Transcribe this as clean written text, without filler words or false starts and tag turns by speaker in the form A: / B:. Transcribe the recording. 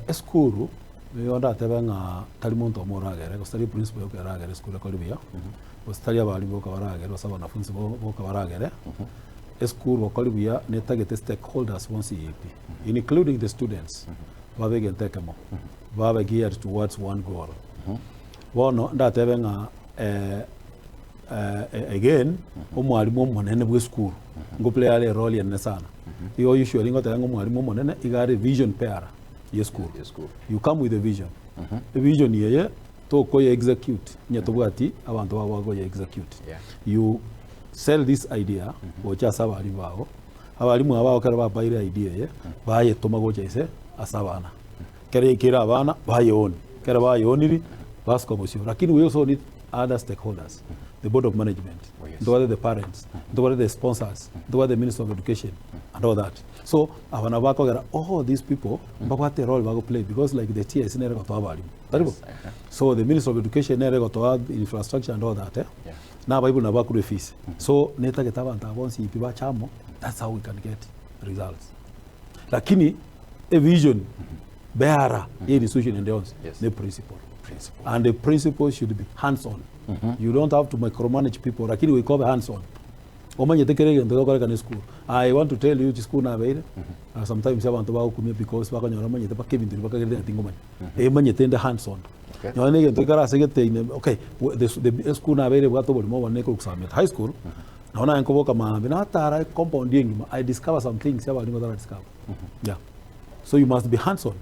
A: Esukuru nigo ndatebe ng'a tari monto omo oragere, gose tari eprinciple yoka eragere esukuru ekore buya, gose tari abalimu boka baragere, gose abanafunsi boka baragere. Esukuru gokori buya netagete stakeholders bonsi pi, including the students, babe egento ekemo, babe geared towards one goal. Bono ndatebe ng'a again, omwalimu omonene bwa esukuru ngo play are erole enene sana. Igo usually ngoteba ng'a omwalimu omonene iga are vision bearer ya esukuru.
B: Ya esukuru.
A: You come with a vision. Evision eye tokoye execute onye tobwati abanto babo bakoye execute. You sell this idea gocha ase abalimu bago, abalimu aba ekero babaire idea eye, bayetoma gocha inse ase abana. Ekero yaikeire abana, bayeoni. Ekero bayeoniri, basuka bosio. Lakini we also need other stakeholders, the board of management,
B: Oh, yes.
A: ntobwate the parents, ntobwate the sponsors, ntobwate the minister of education and all that. So aba nabo bakogera all these people mbabwate erole bago play because like the TSC nere egotoa abalimu, tari bo?
B: Yes, uh-huh.
A: So the minister of education nere egotoa infrastructure and all that eh?
B: Yeah.
A: Na abaibori nabo bakorwa efees. So netagete abanto aba bonsi pi bache amo, that's how we can get results. Lakini evision bearer ye institution ende yonsi
B: Yes.
A: ne principal.
B: Principal.
A: And the principal should be hands on. You don't have to micromanage people, lakini goika obe hands on. Omanyete kera egento gegokorekana esukuru. I want to tell you chisukuru nabeire, sometimes abanto bagokumia because bakonyora omanyete mpaka ebinto ebi bakagerete ng'a tingomanya. Emanyete inde hands on.
B: Okay.
A: Nonya na egento gekare ase gete ime, okay, the esukuru nabeire ebwate oborimo obonene korwa Sameta High School, nabo naye nkoboka maambia, natara ecompound engima, I discover some things abalimu batara discover. Yeah. So you must be hands on.